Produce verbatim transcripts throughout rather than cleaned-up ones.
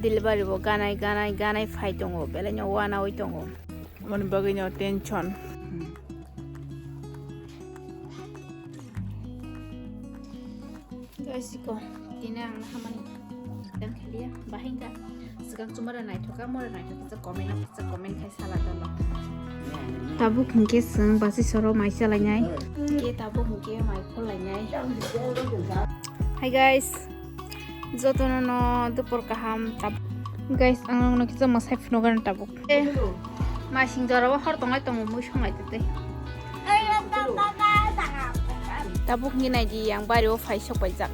Delivery bo ganai, ganai, ganai phai tongo, belai no wanaui tongo. Aboni bagwi no tension. Guys, iko, tini ang hamani dan khaliya, bahingka, sekarang cuma ada naik thoka, mau ada naik thoka, comment, comment khai sala dolo. Tabuk hingke seng basi soro mai salainai. Ke tabuk hingke mai kholainai. Hi guys, jotono no dupor kaham tab-, guys, ang no kisa masai phunukgani tabuk. Eh, masing jora o hor tonglai tongo mui songlai tete. Tabuk hinwi naidi ang bari o phai sok paijak.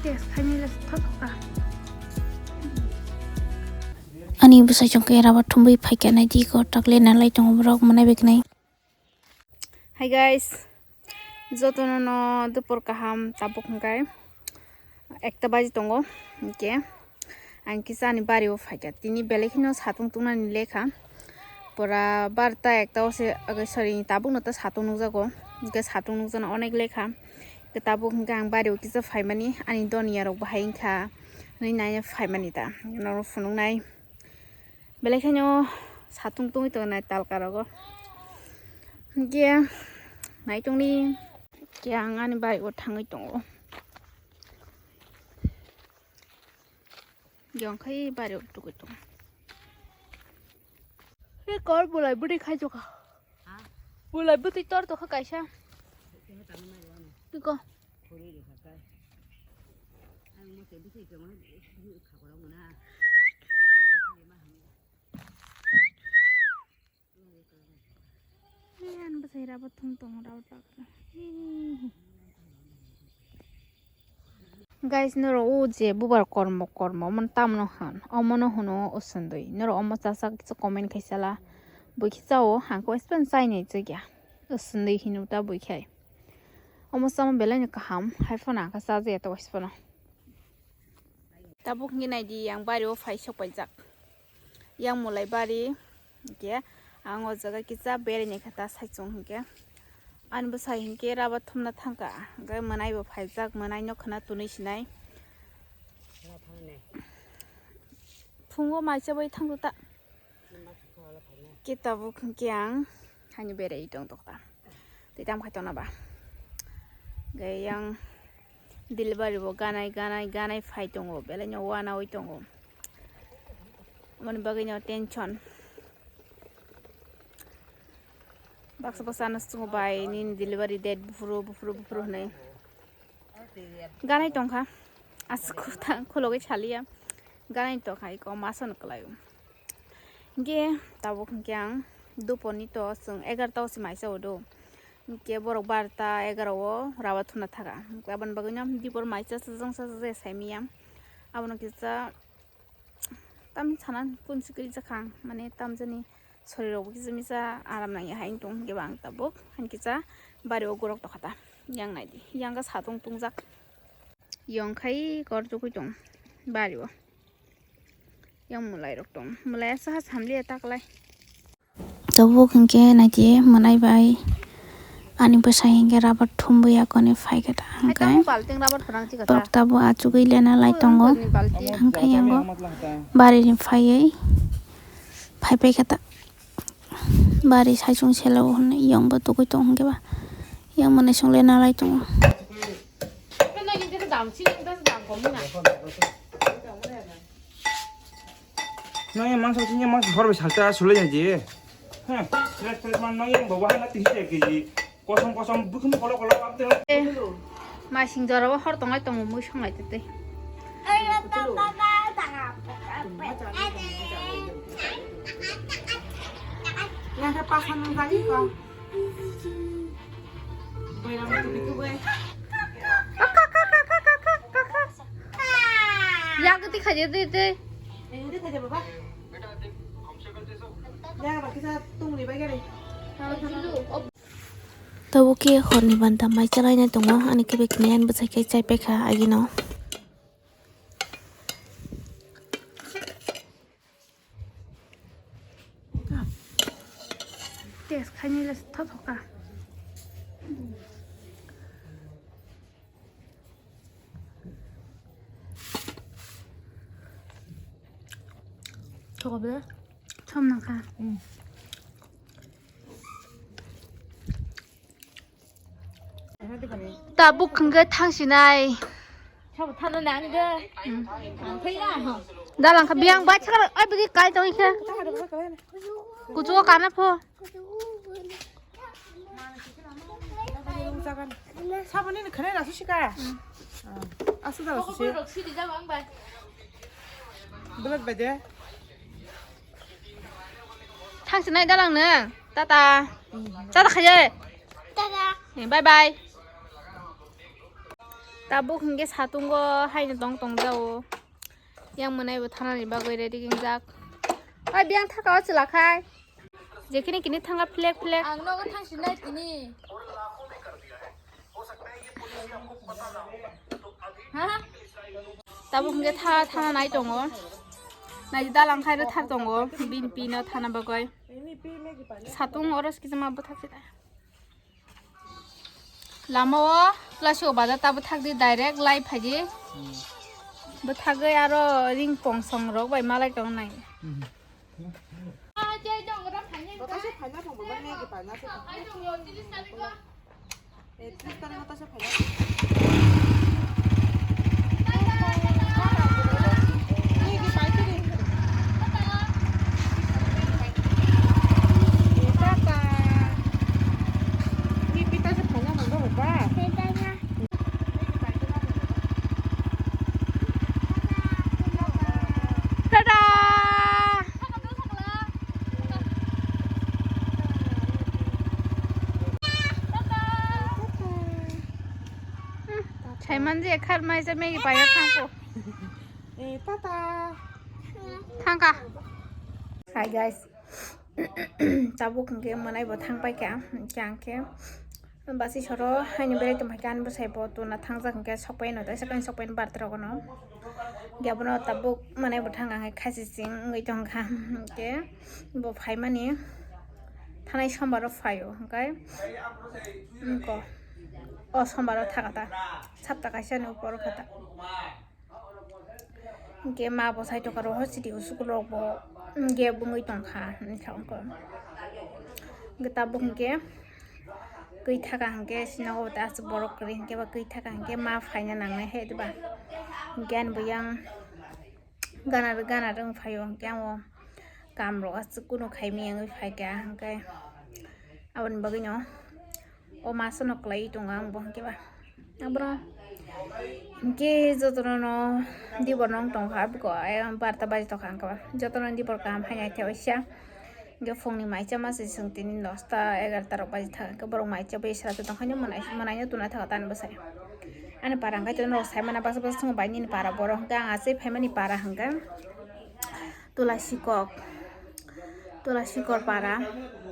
Test khaini le thok ka. Ani bwsai chwng khe rabar thumbwi phaikha naidi ko takle nalai tongo borok mwnai bai kwnai. Hi guys, jotono no dupor kaham tabuk hwnkhe ekta baji tongo, hwnkhe ang kisa ani bari o phaikha tini belai kheno satung tungnani lekha pura barta ekta o se, sorry, tabuk no ta satung nukjago, hwnkhe satung nukjaknai onek lekha, hwnkhe tabuk hwnkhe ang bari o kisa phaimani ani doniya rok bahai wngkha hwnwi naina phaimani ta norok phunuknai. Belai kheno satung tungwi tongo nai talka rogo. Hwnkhe nai tongni khe ang ani bike o thangwi tongo. Yong khai bari o tugwi tongo. He kor bulai bwrwi khai jokha. Bulai bwtwi tor tokha kaisa. Tiko. Guys, norok o je bubar kormo kormo omo tamno han, omono hwno usundui. Norok omo chajak kisa comment khai sala. Bui khe chao, hangko spend chainai chakya. Usundui hino ta bui khai. Omo chama belai no kaham, hai phano ang khe chajakya to waiphano. Tabuk hwnkhe naidi ang bari o phai sok paijak. Yang mulai bari, hwnkhe ang o jaga kisa beraini kha ta saichung hwnkhe. Ani bwsai hwnkhe rubber thumna thangkha, hwnkhe mwnai bo phaijak, mwnai no khwna tunui sinai. Phungo maisa bai thangkha ta. Khe tabuk hwnkhe ang haino berai tong tokta. Tei tamo khai tongna ba. Hwnkhe yang delivery bo ganai, ganai, ganai phai tongo. Belai no wanaui tongo. Aboni bagwi no tension. Baksa baksa ano swngwi bai nini delivery date buphuru, buphuru, buphuru hwnwi. Ganai tongkha. Aswk khulogwi saliya. Ganai tongkha iko masa no kwlaio. Hwnkhe tabuk hwnkhe ang duponi to chwng egarta o se maisa o do. Hwnkhe borok barta egaro o rubber thumna thaga. Aboni bagwi no dipor maisa sajang sajak je saimanya. Abono kisa tam sana kun sikiri jakha mane tam jani sori rok bo kisa misa aram nangya hai tong hwnkhe bang tabuk han kisa bari o gorok tokha ta yang naidi yang khe satung tungjak yong khai kor jogoi tong bari o yang mwlai rok tong mwlai asa ha samliya taklai. Tabuk hwnkhe naidi mwnai bai ani bwsai hwnkhe rubber thumwi yakoni phaikha ta hwnkhe borok tabuk achugwi lena lai tongo hwnkhe yango barini phaiwi phaipaikha ta bari saichung selo hwnwi yongbo tugwi tong hwnkhe ba yang mwnai chwng lena lai tongo. Nang yang mangsa sini yang mangsa hor bai salta sulai yang je. Heh, fresh fresh man nang yang bawa hana tihi ya keji. Kosong kosong bukum kolok kolok abte. Masing jora o hor tonglai tongo mui songlai tete. Yang ke pasan nang tadi kok. Yang ketik aja deh deh. Yang ketik aja baba. Yang baki sa tung di bagi deh. Tabuk khe horni banta mai chalaina tongo, ani khe bwkhanai ani bwsai khe chaipaikha agino. Test khainai le thothoka. Thok bele. Chom nang kha. Hmm. Tabuk hwnkhe thang sinai. Sabo thana nang de. Hmm. Ang thai na ho. Dalang kha biang bai chakar ai bigi kai tong khe. Kuchugo kana pho. Saboni ni khwnai rasu sika. Asu da rasu si. Blood bai de. Thang sinai dalang nang. Tata. Tata khaye. Tata. Bye bye. Tabuk hwnkhe satungo haino tong tong jao. Yang mwnai bo thanani bagwi ready wngjak. Oi, biyang thaka o chwla khai. Jekhini kini thanga flek flek. Ang nogo thang sinai tini. Ha? Tabuk hwnkhe tha, thana nai tongo. Nai dalang khai rw thar tongo. Bini pino thana bagwi. Satung oro sikisa ma bwthak se. Lama o Plasio bazar ta bwthak di direct lai phaidi. Bwthagwi aro ring pongsong rok bai malai tongnai. Tada! Saiman je khar mai je Maggie pai thang ko. Eh, tata. Thangka. Hi guys. Tabuk hwnkhe mwnai bo thang paikha. Hwnkhe ang khe basi soro haino berai tongphaikha ani bwsai bo tuna thangjak hwnkhe sokpaino taisa kain sokpaino barta rok no. Hwnkhe abono tabuk mwnai bo thang ang khe khasi sing wngwi tongkha. Hwnkhe bo phaimani thanai sombar o phaio hwnkhe wngkha o sombar o thaka ta sapta kaisa ni upor o kha ta. Hwnkhe ma bo sai tongkha rw, hosidi usuk rok bo hwnkhe bungwi tongkha, wngkha wngkha. Hwnkhe tabuk hwnkhe kwi thaka hwnkhe sinogo ta aswk borok kwrwi hwnkhe ba kwi thaka hwnkhe ma phaina nangnai hai diba. Hwnkhe ani bo yang gana rw gana rw wng phaio, hwnkhe ang o kam rok aswk kunu khai manya wngwi phaikha, hwnkhe aboni bagwino. O masa no kwlai tongo ang bo hwnkhe ba. Abro hwnkhe jotono no dibor no wng tongkha, abiko, eh, barta baji tongkha hwnkhe ba. Jotono dibor kaham hai naithe waisa. Hwnkhe phungni mai cha masa chwng tini nosta egarta rok baji thang hwnkhe borok mai cha bai sra tongkha, mwnai, mwnai no tuna thaka tani bwsai. Ani para hwnkhe norok sai mana baksa baksa chwng bai nini para borok hwnkhe ang achai phaimani para hwnkhe Tulasikok, Tulasikor para,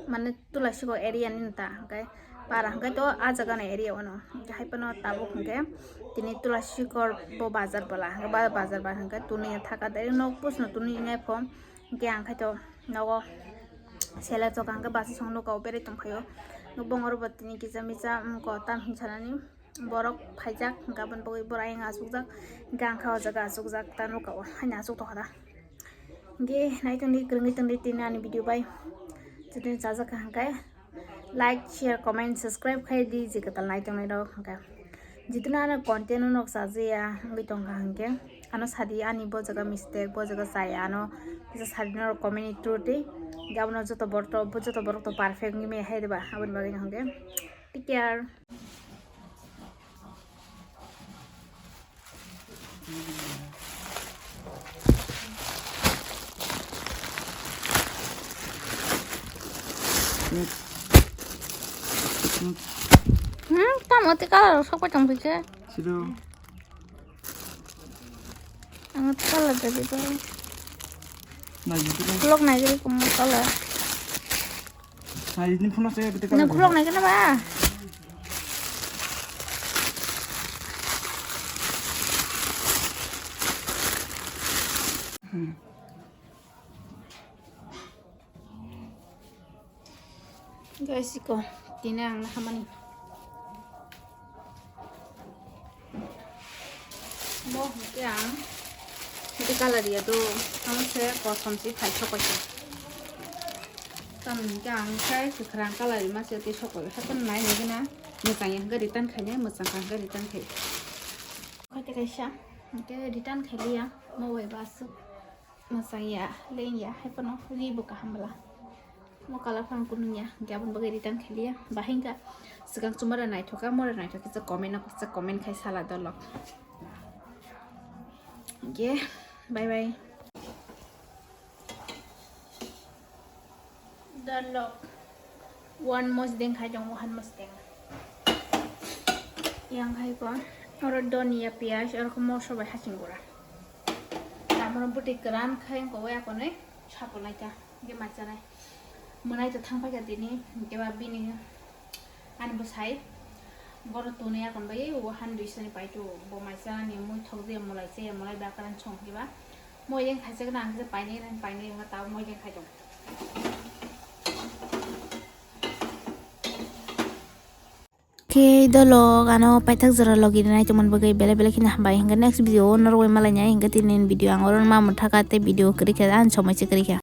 mane Tulasikok area ni ta hwnkhe para hwnkhe to ah jaga ni area o no. Hwnkhe hai phano tabuk hwnkhe tini Tulasikor bo bazar bwla, hwnkhe ba bazar ba hwnkhe tuni thaka direct nok push no tuni nai pho. Hwnkhe ang khaito nogo sela choka hwnkhe basi song nuka o berai tongphaio. Bongor bo tini kisa misa wngkha tam hinwi sanani. Borok phaijak, hwnkhe aboni bagwi borok ayang achukjak, hwnkhe ang kha o jaga achukjak, ta nukha o haino achuk tongkha da. Hwnkhe naitongdi, kwrwngwi tongdi tini ani video bai. Jotoni chajakha hwnkhe like, share, comment, subscribe khai di, je kwtal naitongnai rok hwnkhe. Jotoni ano content no nok chajaya wngwi tongkha hwnkhe, ano sadi ani bo jaga mistake, bo jaga chaya, ano kisa sadi norok comment ni through twi. Hwnkhe abono joto borok to, joto borok to perfect wngwi maya hai diba, aboni bagwi no hwnkhe take care. Hmm, tamo te color sok pa tong phi khe. Sido. Ang te color da di ba. Na, gitu kan. Vlog nai gari kum color. Hai, ini phone saya betul. Nang khulok nai kena ba? Hmm. Guys, iko tini ang nahamani. Bo hwnkhe ang hwnkhe Colour ya do, tamo se kosom si phai sokoi se. Tamni hwnkhe ang khe kwkhwrang colour rima se tei sokoi. Haikhe nai nai gana mwchang ya hwnkhe return khainai, mwchang kha hwnkhe return khai. Khaite kaisa hwnkhe return khailiya, mo bai bo aswk mwchang ya, leng ya, haiphano ri bo kaham bwla. Mo colour phano kunung ya, hwnkhe aboni bagwi return khailiya. Bahai wngkha swkang chumara naithok kha, mora naithok khe comment no kisa comment khai sala dolo. Hwnkhe bye bye. Dolo one mosdeng khai tongo, one mosdeng. Yang khai ko oro donia, piyaj, oro ko moso bai haching gura. Tamoro bwtwi kwran khai wngkha, o yakonwi sapo naikha, hwnkhe mai chanai. Mwnai to thang paikha tini, hwnkhe ba bini ani bwsai bono tonwi yakon bai o han dui sani paito, bo mai chanani mui thok je, mwlai se mwlai bakran song hwnkhe ba. Moi yang khaisa gana ang khe painai, painai wngkha, tabuk moi yang khai tongo. Khe dolok ano paithak jora logi nai tongmani bagwi belai belai kheno hambai, hwnkhe next video o norok bai malainai, hwnkhe tini video ang oro ma mwthaka tei video kwrwi kha, ani somoi se kwrwi kha.